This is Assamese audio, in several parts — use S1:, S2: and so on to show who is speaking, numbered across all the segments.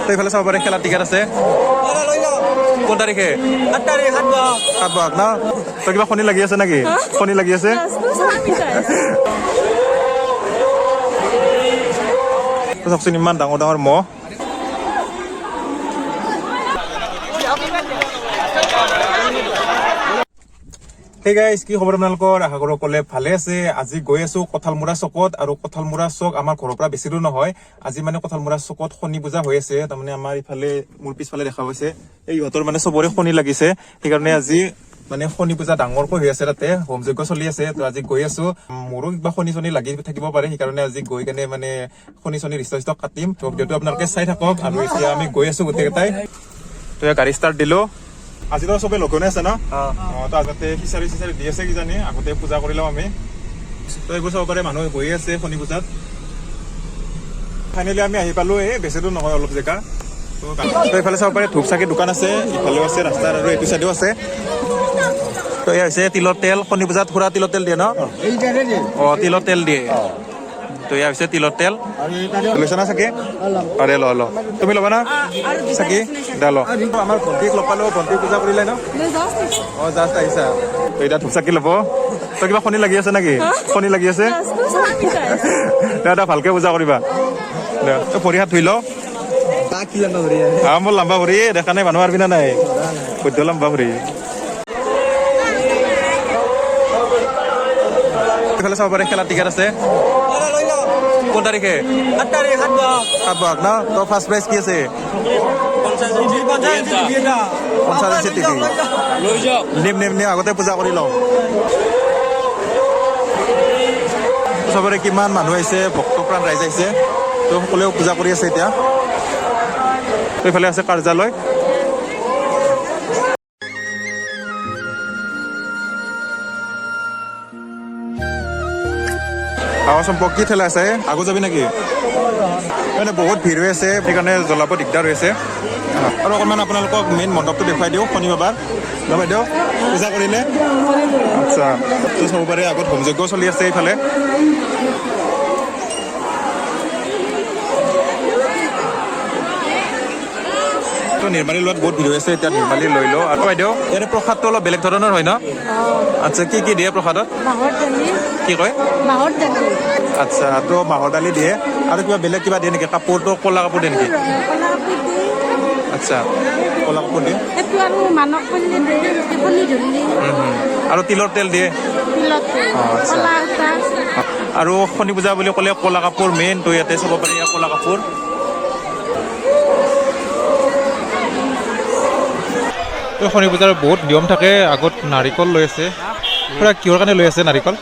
S1: তো এইফালে চাব পাৰে, খেলাৰ টিকেট আছে। কোন তাৰিখে? 7 বহাগ ন? তই কিবা শনি লাগি আছে নেকি? শনি লাগি আছে। তো চাওকচোন, ইমান ডাঙৰ ডাঙৰ মহ। হেই গাইজ, কি খবৰ আপোনালোকৰ? আশা কৰোঁ সকলোৱে ভালে আছে। আজি গৈ আছো কঁঠালমুৰা চকত আৰু কঁঠালমুৰা চক আমাৰ ঘৰৰ পৰা বেছি দূৰ নহয়। আজি মানে কঁঠালমুৰা চকত শনি পূজা হৈ আছে। তাৰমানে আমাৰ ইফালে, মোৰ পিছফালে দেখা পাইছে, এই ইহঁতৰ মানে চবৰে শনি লাগিছে। সেইকাৰণে আজি মানে শনি পূজা ডাঙৰকৈ হৈ আছে, তাতে হোম যজ্ঞ চলি আছে। তো আজি গৈ আছো। মোৰো কিবা শনি চনি লাগি থাকিব পাৰে, সেইকাৰণে আজি গৈ কেনে মানে শনি চনি ৰিষ্ট চিষ্ট কাটিম। তো ভিডিঅ'টো আপোনালোকে চাই থাকক। আৰু এতিয়া আমি গৈ আছো গোটেইকেইটাই। তো এয়া গাড়ী ষ্টাৰ্ট দিলো। আজিতো চবে লঘোণে আছে ন? অ, তো আগতে খিচাৰি চিচাৰি দি আছে কিজানি, আগতে পূজা কৰি লওঁ আমি। তো এইবোৰ চাব পাৰে, মানুহ বহি আছে শনি পূজাত। ফাইনেলি আমি আহি পালো। এই বেছি দূৰ নহয়, অলপ জেগা। তো এইফালে চাব পাৰে, ধূপ চাকি দোকান আছে। ইফালেও আছে ৰাস্তাৰ আৰু এইটো চাইডেও আছে। তো এয়া হৈছে তিলৰ তেল। শনি পূজাত খুৰা তিলৰ তেল দিয়ে ন? অ, তিলৰ তেল দিয়ে। তো এয়া হৈছে তিলৰ তেল। লৈছা না চাকি? আৰে ল ল, তুমি ল'বা না চাকি? দা ল। আমাৰ ভণ্টিক লগ পালো। ভণ্টি পূজা কৰিলে ন? অ, জাষ্ট আহিছা। তো এতিয়া ধূপ চাকি ল'ব। তই কিবা শনি লাগি আছে নেকি? শনি লাগি আছে। দে দে, ভালকে পূজা কৰিবা দে। তই ভৰি হাত ধুই ল। হা, মোৰ লম্বা ভৰি দেখা নাই? মানুহ মাৰবি না নাই? বৈদ্য লম্বা ভৰি। এইফালে চাব পাৰে, খেলাৰ টিকেট আছে। কোন তাৰিখে? 7 বহাগ ন? তো ফাৰ্ষ্ট প্ৰাইজ কি আছে? 50 ইঞ্চি টিভি। নিম নিম নিম, আগতে পূজা কৰি লওঁ। চবৰে কিমান মানুহ আহিছে, ভক্তপ্ৰাণ ৰাইজ আহিছে। তো সকলোৱে পূজা কৰি আছে এতিয়া। তো এইফালে আছে কাৰ্যালয়। চম্পক, কি ঠেলা আছে? আগত যাবি নেকি? মানে বহুত ভিৰ হৈ আছে, সেইকাৰণে জ্বলাব দিগদাৰ হৈ আছে। আৰু অকণমান আপোনালোকক মেইন মণ্ডপটো দেখুৱাই দিওঁ শনি বাবাৰ। ন বাইদেউ, পূজা কৰিলে? আচ্ছা, তো চাব পাৰে, আগত হোম যজ্ঞ চলি আছে এইফালে। তো নিৰ্মালী লোৱাত বহুত ভিৰ হৈ আছে, এতিয়া নিৰ্মালী লৈ লওঁ। আৰু বাইদেউ, ইয়াৰে প্ৰসাদটো অলপ বেলেগ ধৰণৰ হয় ন? আচ্ছা, কি কি দিয়ে প্ৰসাদত?
S2: মাহৰ দালি।
S1: কি কয়?
S2: মাহৰ দালি।
S1: আচ্ছা, তো মাহৰ দালি দিয়ে আৰু কিবা বেলেগ কিবা দিয়ে নেকি? কাপোৰটো ক'লা কাপোৰ দিয়ে নেকি?
S2: ক'লা কাপোৰ দিয়ে।
S1: আচ্ছা, ক'লা কাপোৰ দিয়ে।
S2: সেইটো আৰু মানস কৰিলে দিয়ে, শনি ধৰিলে।
S1: আৰু তিলৰ তেল দিয়ে।
S2: তিলত তেল।
S1: আচ্ছা।
S2: ক'লা সূতা।
S1: আৰু শনি পূজা বুলি ক'লে ক'লা কাপোৰ মেইন। তো ইয়াতে চাব পাৰি, ইয়াৰ ক'লা কাপোৰ। তো শনি পূজাৰ বহুত নিয়ম থাকে। আগত নাৰিকল লৈ আছে। খুৰা, কিহৰ কাৰণে লৈ আছে নাৰিকল?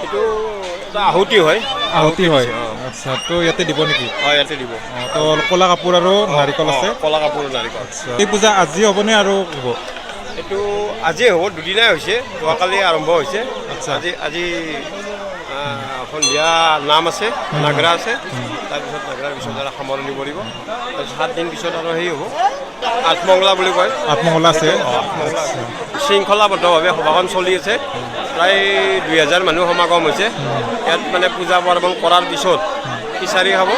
S3: এইটো এটা আহুতি হয়।
S1: আহুতি হয়। আচ্ছা, তো ইয়াতে দিব নেকি?
S3: হয়, ইয়াতে দিব।
S1: অ, তো ক'লা কাপোৰ আৰু নাৰিকল আছে।
S3: কলা কাপোৰ, নাৰিকল।
S1: আচ্ছা, এই পূজা আজি হ'বনে আৰু হ'ব?
S3: এইটো আজিয়ে হ'ব। দুদিনাই হৈছে, যোৱাকালি আৰম্ভ হৈছে। আজি আজি সন্ধিয়া নাম আছে, নাগৰা আছে। তাৰপিছত নাগৰাৰ পিছত আৰু সামৰণি পৰিব। তাৰপিছত 7 দিন পিছত আৰু সেই হ'ব, আঠমংলা বুলি কয়।
S1: আঠমংগলা আছে।
S3: আঠমংলা আছে। শৃংখলাবদ্ধভাৱে সভাখন চলি আছে। প্ৰায় 2000 মানুহ সমাগম হৈছে ইয়াত। মানে পূজা পাৰ্বণ কৰাৰ পিছত খিচাৰি খাব।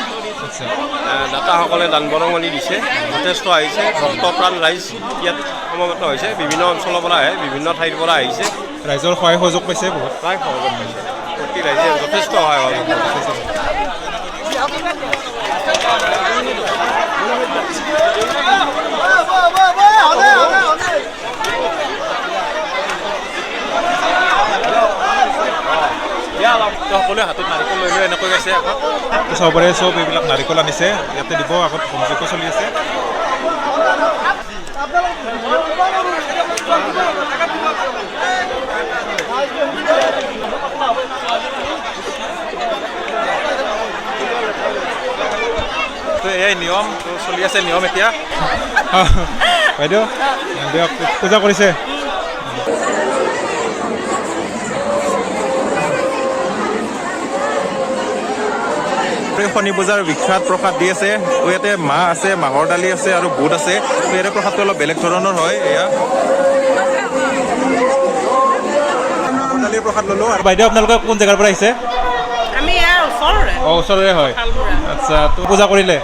S3: দাতাসকলে দান বৰঙণি দিছে, যথেষ্ট আহিছে। ভক্তপ্ৰাণ ৰাইজ ইয়াত সমবেত হৈছে। বিভিন্ন অঞ্চলৰ পৰা আহে, বিভিন্ন ঠাইৰ পৰা আহিছে।
S1: ৰাইজৰ সহায় সহযোগ পাইছে বহুত।
S3: প্ৰায় সহযোগ পাইছে। প্ৰতি ৰাইজে যথেষ্ট সহায় সহযোগ কৰিছে।
S1: তো সকলোৱে হাতত নাৰিকল লৈ লৈ এনেকৈ গৈছে আগত। তো চাব পাৰে, চব এইবিলাক নাৰিকল আনিছে, ইয়াতে দিব। আগত হোমযজ্ঞ চলি আছে। তো এয়াই নিয়ম। তো চলি আছে নিয়ম এতিয়া। বাইদেউ, দিয়ক, পূজা কৰিছে। এই শনি পূজাৰ বিখ্যাত প্ৰসাদ দি আছে। তো ইয়াতে মাহ আছে, মাহৰ দালি আছে আৰু বুট আছে। তো ইয়াতে প্ৰসাদটো অলপ বেলেগ ধৰণৰ হয়। এয়া মাহৰ দালিৰ প্ৰসাদ ল'লো। আৰু বাইদেউ, আপোনালোকে কোন জেগাৰ পৰা আহিছে?
S4: আমি ইয়াৰ ওচৰৰে।
S1: অ, ওচৰৰে হয়।
S4: শালমৰা।
S1: আচ্ছা, তো পূজা কৰিলে?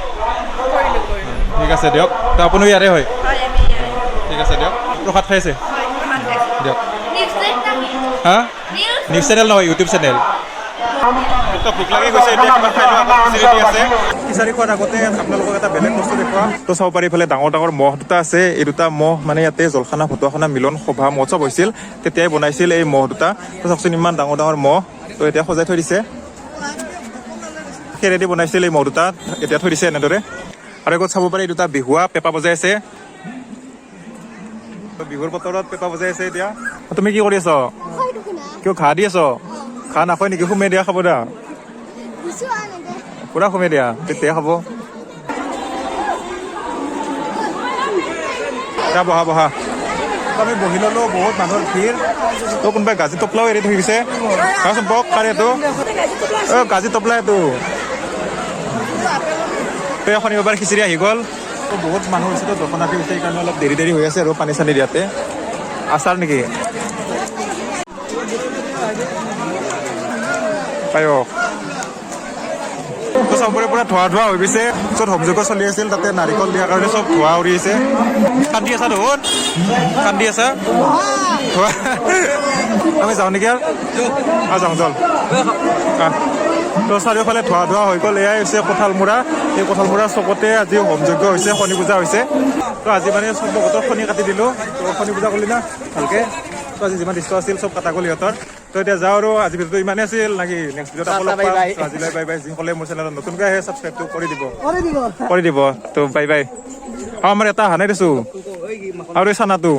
S4: কৰিলোঁ, কৰিলোঁ।
S1: ঠিক আছে দিয়ক। তো আপুনিও ইয়াৰে হয়? ঠিক আছে দিয়ক। প্ৰসাদ খাইছে দিয়ক। হা, নিউজ চেনেল নহয়, ইউটিউব চেনেল। তো ভোক লাগি গৈছে, এতিয়া কিবা খাই লোৱা। আগত খিচিৰি দি আছে। খিচাৰি খোৱাৰ আগতে আপোনালোকক এটা বেলেগ বস্তু দেখুওৱা। তো চাব পাৰি, ইফালে ডাঙৰ ডাঙৰ মহ দুটা আছে। এই দুটা মহ মানে ইয়াতে জলখানা ভতুৱাখানা মিলন সভা মহোৎসৱ হৈছিল, তেতিয়াই বনাইছিল এই মহ দুটা। তো চাওকচোন, ইমান ডাঙৰ ডাঙৰ মহ। তো এতিয়া সজাই থৈ দিছে। খেৰেদি বনাইছিল এই মহ দুটা, এতিয়া থৈ দিছে এনেদৰে। আৰু আগত চাব পাৰি, এই দুটা বিহুৱা পেঁপা বজাই আছে। তো বিহুৰ বতৰত পেঁপা বজাই আছে। এতিয়া তুমি কি কৰি আছ? কিয় ঘাঁহ দি আছ? ঘাঁহ নাখয় নেকি? সুমে দিয়া, খাব দিয়া, পুৰা সুমে দিয়া, তেতিয়া খাব। যা, বহা বহা। তো আমি বহি ললো, বহুত মানুহৰ ভিৰ। তো কোনোবাই গাজী টোপলাও এৰি থৈ গৈছে। চাচোন, বক কাৰে এইটো। অ, গাজী টোপলা এইটো। তো এই শনিবাৰ খিচিৰি আহি গ'ল। তো বহুত মানুহ হৈছে, তো দৰ্শনাৰ্থী হৈছে, সেইকাৰণে অলপ দেৰি দেৰি হৈ আছে। আৰু পানী চানী দিয়াতে আচাৰ নেকি? পায়স। তো চবৰে পুৰা ধোৱা ধোৱা হৈ গৈছে। য'ত হোম যজ্ঞ চলি আছিল, তাতে নাৰিকল দিয়াৰ কাৰণে চব ধোৱা উৰি আছে। কান্দি আছা দেখোন, কান্দি আছা? ধোৱা। আমি যাওঁ নেকি আৰু? যাওঁ, চল। তো চাৰিওফালে ধোৱা ধোৱা হৈ গ'ল। এয়াই হৈছে কঁঠালমূৰা। এই কঁঠালমূৰাৰ চকতে আজি হোম যজ্ঞ হৈছে, শনি পূজা হৈছে। তো আজি মানে চব ভকতৰ শনি কাটি দিলোঁ। তো শনি পূজা কৰিলি না ভালকে? তো আজি যিমান দৃশ্য আছিল, চব কটা গ'ল সিহঁতৰ। তো এতিয়া যাওঁ আৰু। আজি ভিডিঅ'টো ইমানেই আছিল নাকি? নেক্সট ভিডিঅ'ত আকৌ লগ পাম। তো আজিলৈ বাই বাই। যিসকলে মোৰ চেনেলত নতুনকৈ আহে, ছাবস্ক্ৰাইবটো কৰি দিব, কৰি দিব। তো বাই বাই। আমাৰ এটা অহা নাই দেচোন আৰু এই চানাটো।